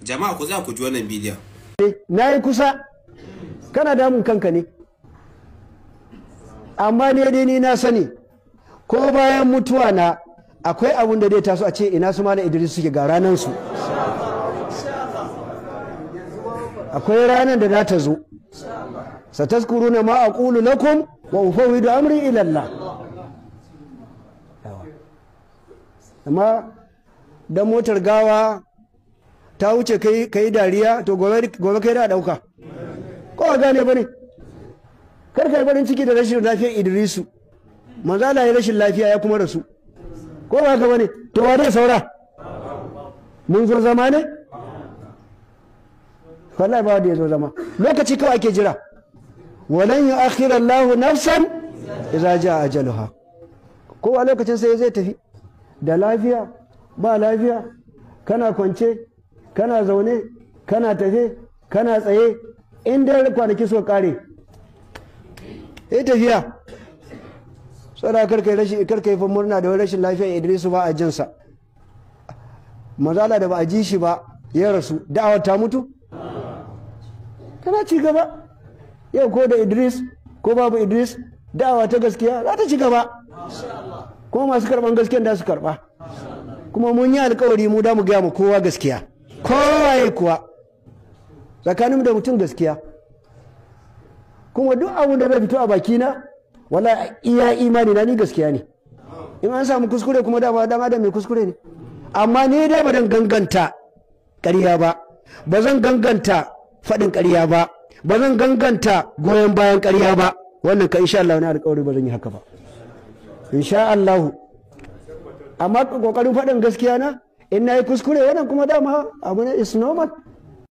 Jama'a, ku za ku ji wannan bidiyon. Na yi kusa, kana damun kanka ne. Amma ne dai ni na sani, ko bayan mutuwa na akwai abun da zai taso a ce ina su Malam Idris suke, ga ranar su. Akwai ranar da za ta zo. Satazkuruna ma aqulu lakum wa ufawwidu amri ila Allah. Amma dan motar gawa ta wuce kai dariya, to gobe kai da dauka. Ko a gane bane? Kar kai barin ciki da rashin lafiyar Idrisu. Manzo Allah ya rashin lafiya ya kuma rasu. Ko ba haka bane? To wa dai saura? Mun zo zama ne? Wallahi ba wanda ya zo zama. Lokaci kawai ake jira. Walan yu'akhkhira Allahu nafsan idza jaa ajaluha. Kowa lokacin sai zai tafi. Da lafiya, ba lafiya, kana kwance, kana zaune, kana tafe, kana tsaye, in dai kwanaki so kare, sai tafiya. Tsara karkai rashin, karkai fa murna da rashin lafiyar Idrisu ba a jinsa. Mazala da ba a ji shi ba ya rasu, da'awar ta mutu? Tana ci gaba. Yau ko da Idris ko babu Idris, da'awa ta gaskiya za ta ci gaba. Kuma masu karban gaskiyan da su karba. Kuma mun yi alkawari mu da mu gaya mu kowa gaskiya. Kowa ya kuwa. Tsakanin da mutum gaskiya. Kuma duk abun da zai fito a bakina, wala iya imani na ni gaskiya ne. In an samu kuskure kuma dama dan adam mai kuskure ne. Amma ni dai ba zan ganganta ƙarya ba, ba zan ganganta faɗin ƙarya ba, ba zan ganganta goyon bayan ƙarya ba. Wannan ka insha Allah na alƙawari ba zan yi haka ba. Insha Allah. Amma kokarin faɗin gaskiya na, in na yi kuskure wannan kuma dama abu ne is normal.